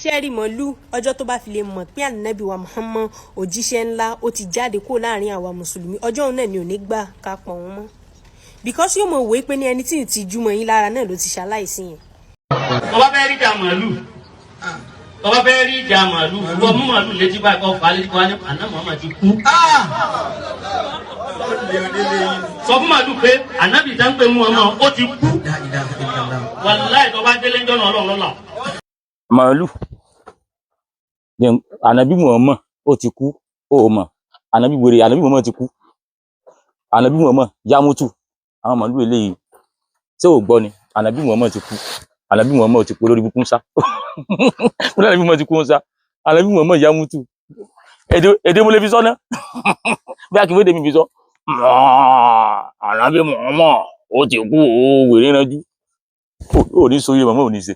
Ṣé rí mọ̀lú ọjọ́ tó bá fi lè mọ̀ pé Ànábì wa Muhammad, òjíṣẹ́ ńlá, ó ti jáde kó láàrin àwa mùsùlùmí, ọjọ́ òun náà ni ò ní gbà ká pọ̀ wọ́n mọ́, because yóò mọ̀ wé pé ní ẹni tí ì ti júmọ̀ yín lára náà ló ti ṣaláìsí yẹn. Tọ́ba fẹ́ rí ìjà màálù, tọ́ba fẹ́ rí ìjà màálù, wọ́n mú màálù létí báyìí, kọ́ fà á létí, kọ́ á ní àná Muhammad ti kú. Sọ fún màálù pé ànábì tá ń pè mú ọmọ ó ti kú. Wàláì, tọ́ba délé ń jọ́nà Ọlọ́run lọ́la. Màálù, Ànábì Muhammad ó ti kú. Ó mọ̀ ànábì wèrè, Ànábì Muhammad ti kú, Ànábì Muhammad yamutu. Àwọn màálù eléyìí tí ò gbọ́ ni Ànábì Muhammad ti kú, Ànábì Muhammad ti kú. Lórí ibùkún sá, mo ní Ànábì Muhammad ti kú ń sá, Ànábì Muhammad yamutu. Èdè èdè mo lè fi sọ ná bí a kì í fẹ́ mi fi sọ Ànábì Muhammad ó ti kú. Ó wèrè ránjú, ó ní sóyè màmá ò ní ṣe.